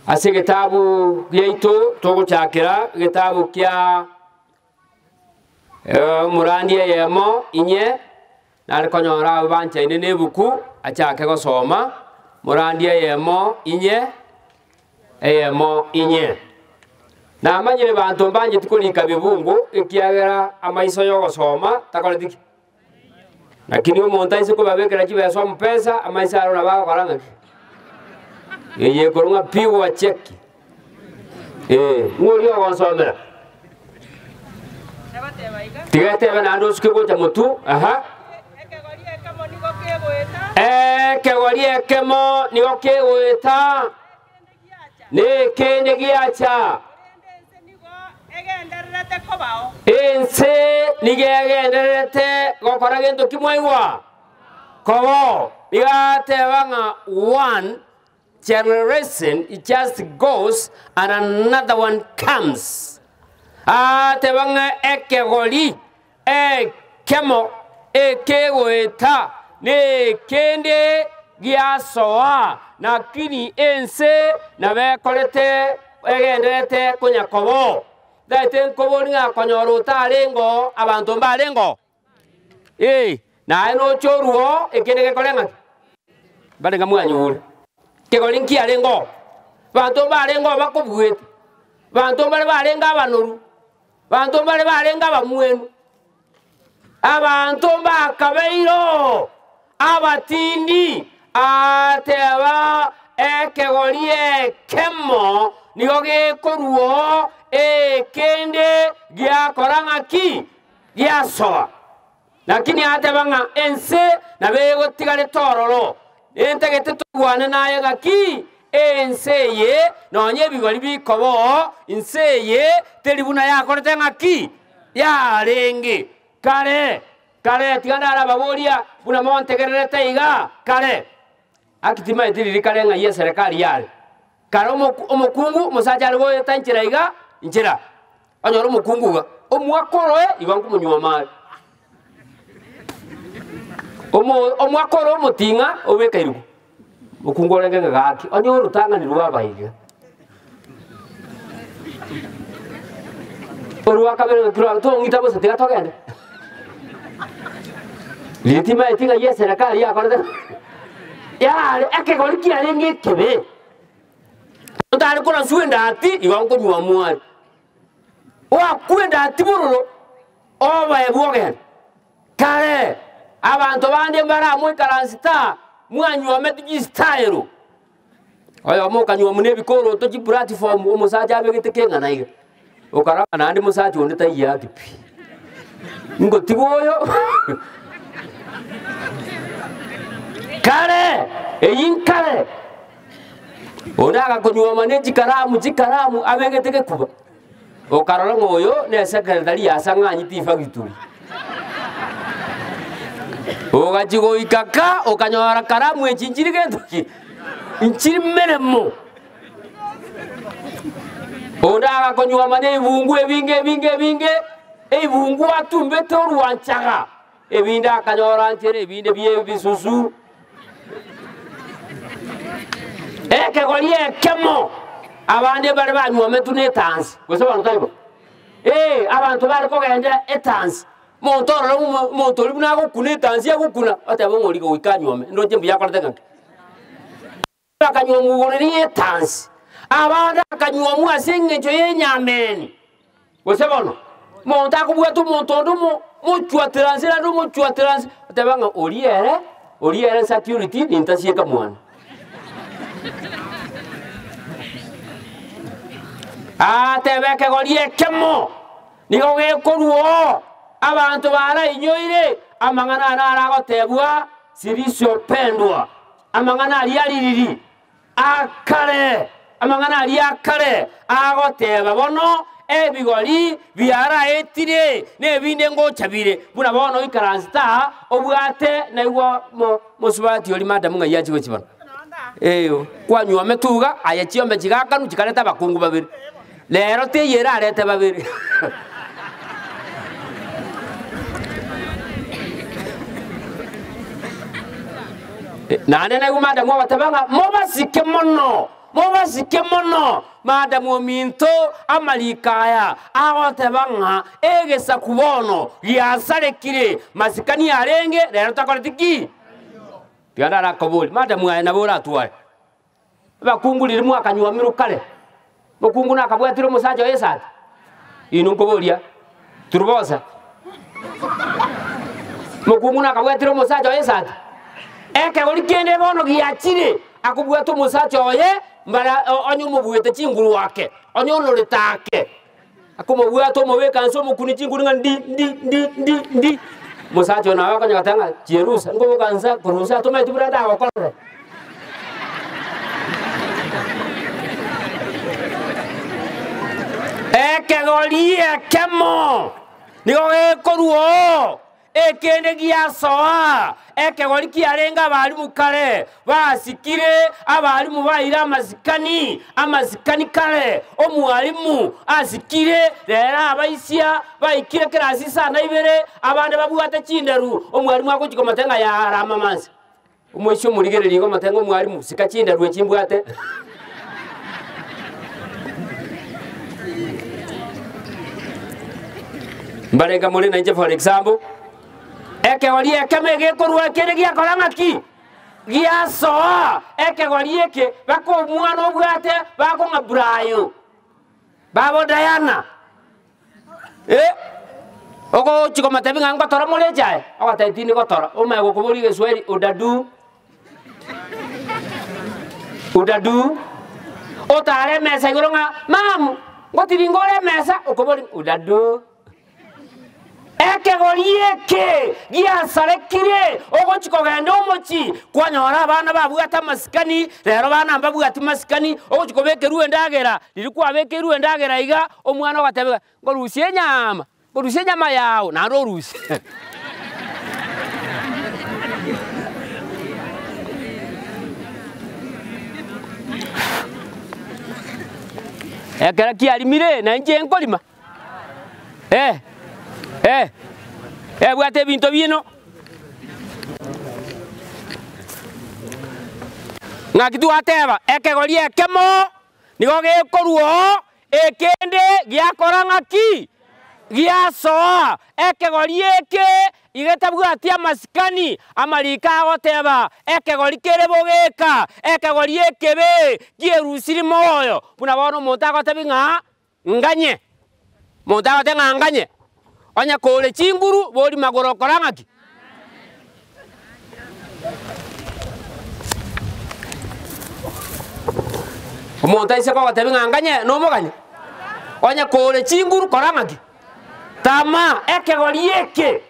Ase egetabu giaito togochakera egetabu kia omorandi eyemo inye, nare konyora abwo banchaine na ebuku achake gosoma, morandi eyemo inye, eyemo inye. Namanyire banto mbancheti korika bibungu ekiagera amaiso yogosoma takoreti ki? Lakini omonto aise kobabekera chibesa omopesa, amaiso aro nabo agokora ng'aki? Eye ekorwa ng'a pigwa cheki. Eh, ng'o oria ogonsomera? Egoteba iga. Tiga etebe naende osuke gocha motwe, aha. Ekegori ekemo nigo kegoeta. Ekegori ekemo nigo kegoeta. Nekende giacha. Nekende giacha. Korende ense nigo egendererete kobao. Ense nigo egendererete gokora gento ki mwaigwa? Kobao. Nigo ateba ng'a one generation just goes and another one comes. Ateba ng'a ekegori Ekemo ekegoeta nekende giasoa, lakini ense nabekorete egendererete konya kobo. Ntaete nkobori ng'a konyora otarengeo abanto mbarengeo? Ee, naye noche oruo ekende gekore ng'aki? Mbarenge mwanyure. Kegori nkiarengeo, abanto mbarengeo bakobuete, abanto mbare barenge abanoru. Abanto mbare barenge abamwenu, abanto mbakabeire oo abatindi, aateba ekegori ekemo nigo gekorua oo, ekende giakora ng'aki? Giasoa. Lakini ateba ng'a ense nabo egotigarete ororo, nentagete toigwane naye gaki, ense eye nonya ebigori bikoba oo, inse eye teri buna yakorete ng'aki? Yarenge kare, kare tiga ndarababoria buna montegererete iga, kare. Aki timaeti riria kare ng'ai eserekari yare. Kare omoku omokungu omosacha are goeta nchera iga, nchera. Onyore omokungu iga, omwaka oroe igo nkomonyuoma are. Omo omwaka ore omoting'a obeka iruko, mokungu orenge ng'a gaki, onye orotang'ani rwaba iga. Orwa kabere ng'aki rwa tong'ita bosa tiga togende. Riria timaeti ng'ai eserekari yakorete yare ekegori kiarenge ekebe. Otare koraswa endati, igo nkonywa mwari. Gwakwa endati bororo, obae bwogenda. Kare, abanto bande mbaramoikaransete aa, mwanywometi chistaelo. Oyomo okanywa na ebikoroto chiplatform, omosacha abegete keng'ana iga. Okarora naende mosacha onde taiyo ake pi. Ngotiga oyo kare, eyio nkare. Onde agakonyuoma ne chikaramu chikaramu abegete gekuba, okarora ng'a oyo ne secretary ya Sang'anyi Tea Factory. Ogachia goika ka, okanyora karamu echi nchiri gento ki? Nchiri meremo. Onde agakonyuoma ne ebungu ebinge ebinge ebinge, ebungu atumbete orwanchaga, ebinde akanyora nchere ebinde bie ebisusu. Ekegori ekemo, abande mbare banywometwe na etansi, gose bono taibo? Ee, abanto bare kogenda etansi, omonto orore omo omonto oria buna agokuna etansi agokuna, oteba ng'a oria goika anywome, ndoche mbuya akorete ng'aki. Akanyuomwa igoro ri'etansi, abande akanyuomwa ase engencho y'enyameni. Gose bono, omonto akobwata omonto onde omo mochwatera nse naende omochwatera nse, oteba ng'a oria ere, oria ere security nintasieka mwane. Ateba ekegori ekemo, nigo gekorwa oo, abanto barainyoire, amang'ana aya naro agotebwa zilizopendwa. Amang'ana aria aririri akare, amang'ana aria akare agoteba bono, ebigori biaraetire, na ebinde ngocha bire. Buna bono oikaransete aa, obwate naigwa mo mosubati oria madam ng'ai achia gochia bono. Eeh kwanyuomete iga, aye chiombe chigakanwa chikareta abakungu babere. Rero teiyo erarete babere. Naende naigwa madam ogoteba ng'a mobasike mono. Mobasike mono. Madam ominto, amariko aya agoteba ng'a egesaku bono giasarekire, masikani arenge, rero takoreti ki? Tiga ndarakoborie, madam aye nabo oratware. Abakungu riria mwakanyuomirwe kare, omokungu nakabwatire omosacha oye esati? Inwe nkoboria, turubosa. Omokungu nakabwatire omosacha oye esati? Ekegori kende bono giachire, akobwata omosacha oye mbara onye omobuete chinguru ake, onye onorete ake, akomobwata omobeka nse omokuni chinguru ng'a ndi ndi ndi ndi ndi, omosacha oyo nabo akonya goteba ng'a chierusa, nkoboka nsa korwa nse atomaeti buna ndagokorere. Ekegori ekemo nigo gekorwa oo. Ekende giasoa ekegori kiarenge abalimu kare, basikire abalimu baire amasikani, amasikani kare, omwalimu asikire, rero abaisia baikire kerasi isano ibere, abande babwate chinderu, omwalimu agochia komotebia ng'a yaa rama amanse. Omoisia omorigereria igo omotebia ng'a omwalimu sika chinderu echi mbwate. Mbarenge more nainche for example, ekegori ekemo egekorwa ekende giakora ng'aki? Giasoa ekegori eke baka omwana obwate bakong'a Brayo, babo Diana, eh, ogochi komotebia ng'a ngotora more echae, ogotebia tindi gotora, omanye gokoboria egeswahili udadu. Udadu, otare emesa igoro ng'a mamu, ngotiringa ore emesa, okoboria udadu. Ekegori eke giasarekire, ogochi kogenda omochie, kwanyora abana babwate amasikani, rero bana mbabwati masikani, ogochi kobekerwa endagera, riria kwabekeirwe endagera iga, omwana ogateba iga, ngorusia enyama. Orusie enyama yao, naende orusie. Ekero kiarimire, na inche nkorima, eh, eh, ebwate ebinto bino. Ng'aki twateba, ekegori ekemo nigo gekorwa oo, ekende giakora ng'aki? Giasoa. Ekegori eke igetabwati amasikani, amariko agoteba, Ekegori kere bogeka, ekegori ekebe kierusiri moyo. Buna bono omonto agotebi ng'a nganye, omonto agotebi ng'a nganye, onye kore chinguru bori magoro okora ng'aki? Omonto aise kogotebia ng'a nganye, nomoganye? Onye kore chinguru kora ng'aki? Tama ekegori eke,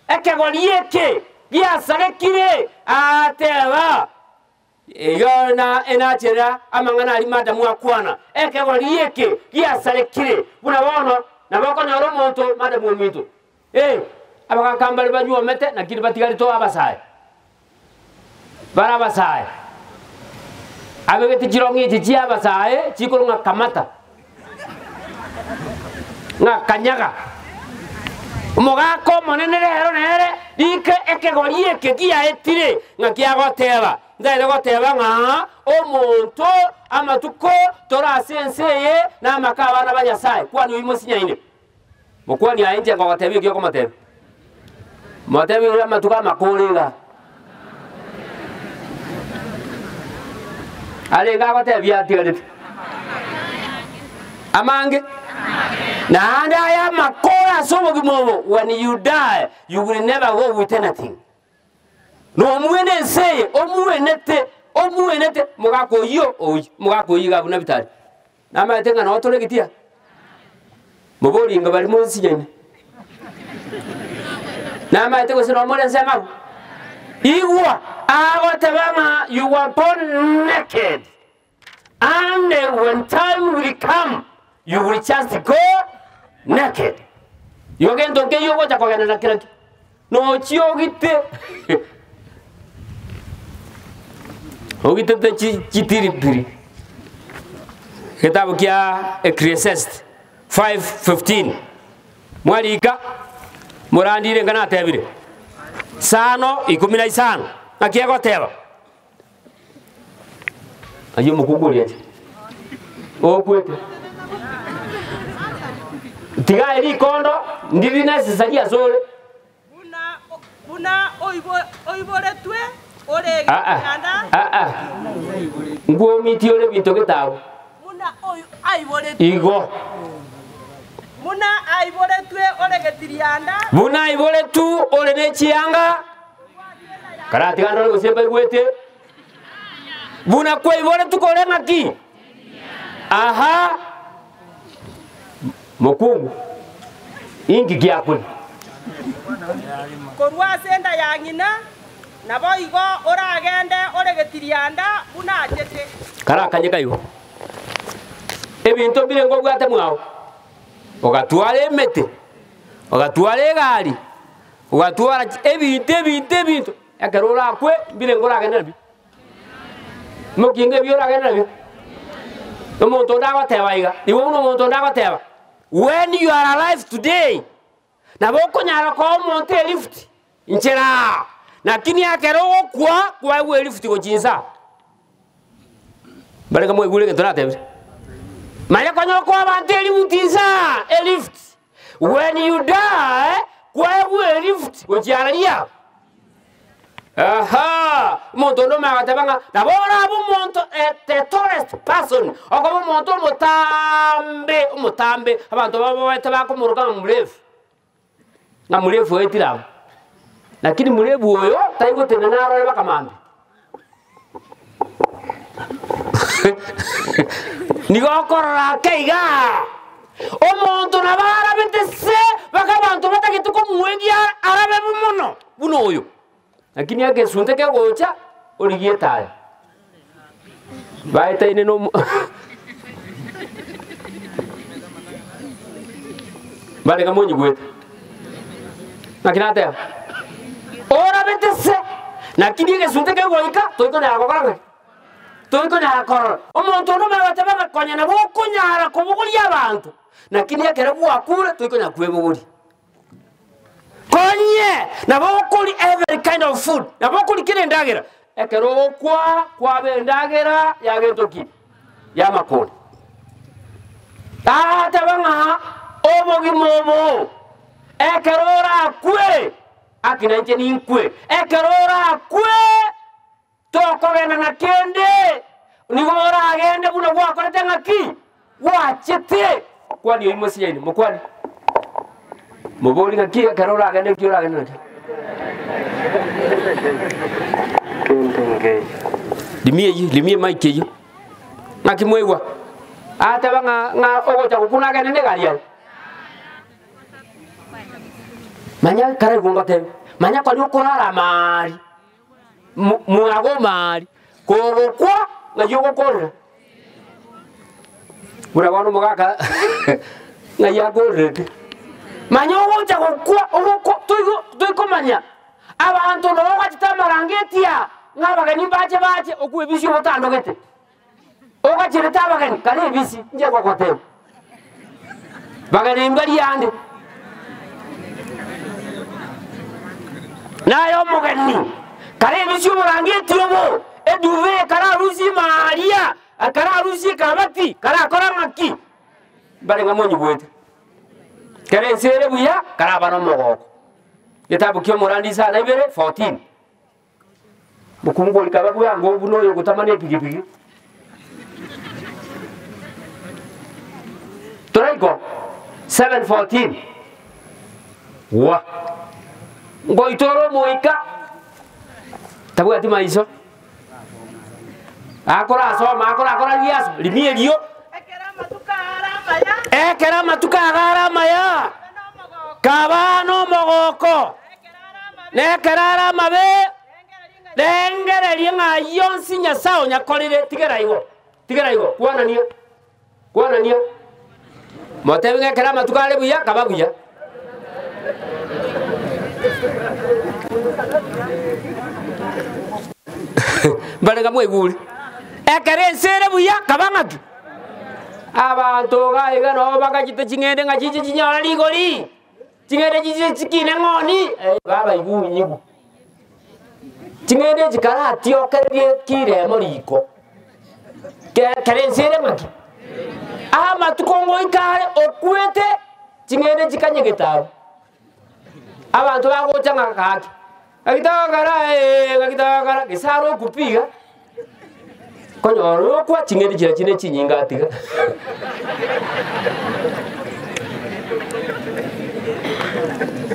ekegori eke giasarekire, agateba, Eyio na enachera amang'ana aria Madamu akwana, ekegori eke giasarekire buna bono, nabo okonyora omonto Madamu ominto. Ee, abagaaka mbare banyuomete, lakini batigarete oo abasae. Bare abasae. Abegete chirong'i echi chia abasae chikorwa ng'a kamata, ng'a kanyaga. Omogaka omonene rero nere rika ekegori eke giaetire ng'aki agoteba, ntaete goteba ng'a omonto amatuko tore ase ense eye namaka abana ba Nyasae, kwani oyio mosinyaine. Mokwani aye inche nkogotebia eki okomotebia. Motebie ore amatuko amakoro iga. Arenge agotebia atigarete amange naende aya amakoro ase obogima obo when you die you will never go with anything. Nomwene ense eye omwenete omwenete mogaka oyio oyio mogaka oyio iga buna bitari. Namaete ng'a noo tore egetia, moborie baria monsinyaine. Namaete gose noo more ensemo abwo. Igwa agoteba ng'a you were born naked and when time will come you will just go naked. Igo gento nkeiyo ogocha kogenda na kera ki? Nochie ogite ogitete chi chitiripiri. Egetabu kia Ecclesiastes 5:15 mwarika morandire enga natebire isano ikomi na isano naki egoteba. Ayio omokungu oria ache. Okwete. Tiga aye rikondo ndiri necessary asore. Buna, buna oibo- oiboretwe ore Aa, egetanda, aa. Ngwomitie ore ebinto getabu. buna oyo aiboretwe, Igo. buna aiboretwe ore getirianda, Buna aiboretwe ore ne chianga, karatiga ndore gose mbaigwete. Buna kwaiboretwe kore ng'aki? Aha. Mokungu, inki giakure? Korwa ase enda ya ng'ina, naboigo oragende ore getirianda buna achete. Karakanye kaigo, ebinto mbire ngobwate mwao, ogatwara emete, ogatwara egari, ogatwara chi ebinto ebinto ebinto, ekero orakwe mbire ngoragende nabio. Mokinga ebi oragende nabio. Omonto onde agoteba iga, igo buna omonto onde agoteba, when you are alive today, nabo okonyara koa omonto elift inchera aa, lakini ekero ogokwa kwaegwa elift gochia inse aa. Mbarenge mwaigure egento natebire? Manya konya okoa abanto elift inse aa, elift. When you die, kwaegwa elift gochia araria. Ahaa! Omonto onde omanye goteba ng'a nabo orabe omonto a the tallest person, okoba omonto omotambe omotambe, abanto baboete bakomoroka ng'a mrefu, ng'a mrefu oetire abwo. Lakini mrefu oyo, tari gotenena arore mpaka mambia. Nigo okorora ake igaa, omonto nabo arabete se mpaka abanto batagete komoegia arabe bo mono buna oyo. Lakini egesunte kegocha, origie etaya. Baetaine na omo barenge monyigwete. Naki nateba, orabete se, lakini egesunte kegoika, toikonyara gokora ng'aki? Toikonyara korora. Omonto onde omanye goteba ng'a konya nabo okonyara kobogoria abanto, lakini ekero gwakure toikonyara kwebogoria. Konye nabo okoria every kind of food, nabo okoria kera endagera, ekero ogokwa kwaba endagera ya gento ki? Ya amakori. Agateba ng'a obogima obo ekero orakwe, aki nainche ninkwe, ekero orakwe tokogenda na kende, nigo oragende buna gwakorete ng'aki? Gwachete. Kwani oyio mosiaini, mokwane. Mobori ng'aki ekero oragende nki oragende nakio. Rimia eyio, rimia emic eyio. Ng'aki mwaigwa? Ateba ng'a ng'a ogocha gokuna agende na egari yaye. Manya ekero aigwa ngotebia, manya koria okorara amaari. Mwago omari, kogokwa ng'ai ogokorera? Buna bono omogaka ng'ai akorerete. Manya ogocha gokwa ogokwa toigo toikomanya abanto nabo bagachete amarangeti aa ng'a abageni mbache bache okwa ebisi obotandogete. Ogacherete abageni kare ebisi inche ngogotebia. Bageni mbaria ande. Naye omogeni kare ebisi oborangeti obo eduve kararusie maaria kararusie ekabati karakora ng'aki mbare ng'a monyigwete. Kera ense ere buya karaba nomogoko. Getabu kia omorandi isano na ibere 14. Mokungu oria kaba bwango buna oyo ogotamana epigipigi. Toraiko 7:14 Gwa ngoita ore omoika tabwati maiso akorasoma akorakora riaso rimia erio Ekero amatuko are amaya, ekero amatuko aga are amaya kaba nomogoko, kaba nomogoko na ekero are amabe, Na ekero are amabe, rengereria ng'a ayio onsi Nyasae onyakorire. Tigera igo, tigera igo, kwanania, kwanania. Motebie ng'a ekero amatuko are buya, kaba buya. Mbare ng'a mwaigure. Ekero ense ere buya, kaba ng'aki? Abanto iga iga nabo bagachete ching'ende ng'a chiche chinyore rigori. Ching'ende chiche chikine ng'oni, eh, baba igwe nyigwe. Ching'ende echi karatiokererie kiremo riko, ke kere ense ere ng'aki? Amatuko ngoika are okwete, ching'ende chikanyegete abwo. Abanto bagocha ng'a gaki, ng'aki togokora ee, ng'aki togokora, gese are okupi iga, konyora okwa ching'ende chiria chire chinyinge atiga.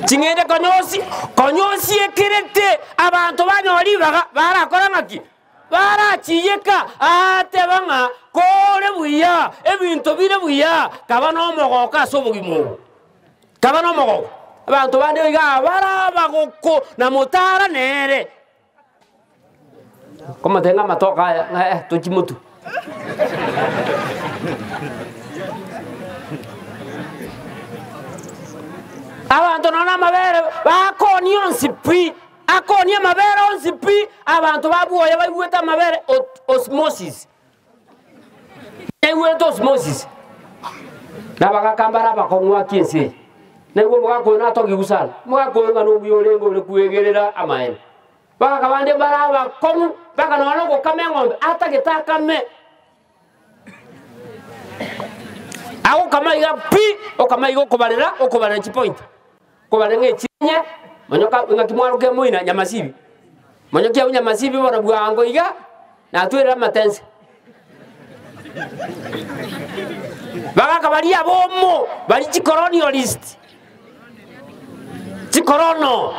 Ching'ende konya osi konya osiekerete abanto banyora ribaga barakora ng'aki? Barachiyeka, aateba ng'a kore buya, ebinto bire buya, kaba nomogoko ase obogima obo. Kaba nomogoko. Abanto bande iga bare abagoko na motara nere. Komotebia ng'a amatoke aya ng'a eh tochi motwe. Abanto nonya na amabere bakonia onsi pi. Akonie amabere onsi pi, abanto ba bwoye baigwete amabere osmosis. Naigwete osmosis. Na abagaka mbare abakong'u ake ense eye. Naigwa omogaka oyo natogiwu sana. Omogaka oyo ng'a nomuya orenge ore kwegerera amaene. Abagaka bande mbare abakong'u mpaka nonya na ogokama eng'ombe atagete akame. Agokama iga pi, okama iga okobarera, okobarera chipoint. Okobarera ng'a echinye, monyoka ng'aki mwaroka emoina nyamasibi. Monyokia abwo nyamasibi bono bwango iga, natwerire amatense. Bagaka baria abomo, baria chicolonialist, chikorono,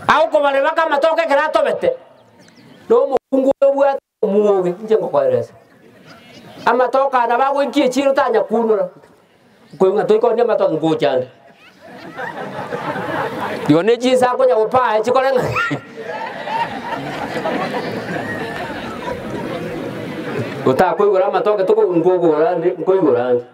agokobarera baka amatoke ekero atobete, na omokungu oyo obwate. Omwoge, inche ngokoeresa. Amatoke aya nabo agoikia echiiro tanya kunora. Nkoigwa ng'a toikonia amatoke ngocha ande. Igo ne chinsa akonya gopaa chikore ng'a otakoigora amatoke toko nkogora ande nkoigora ande.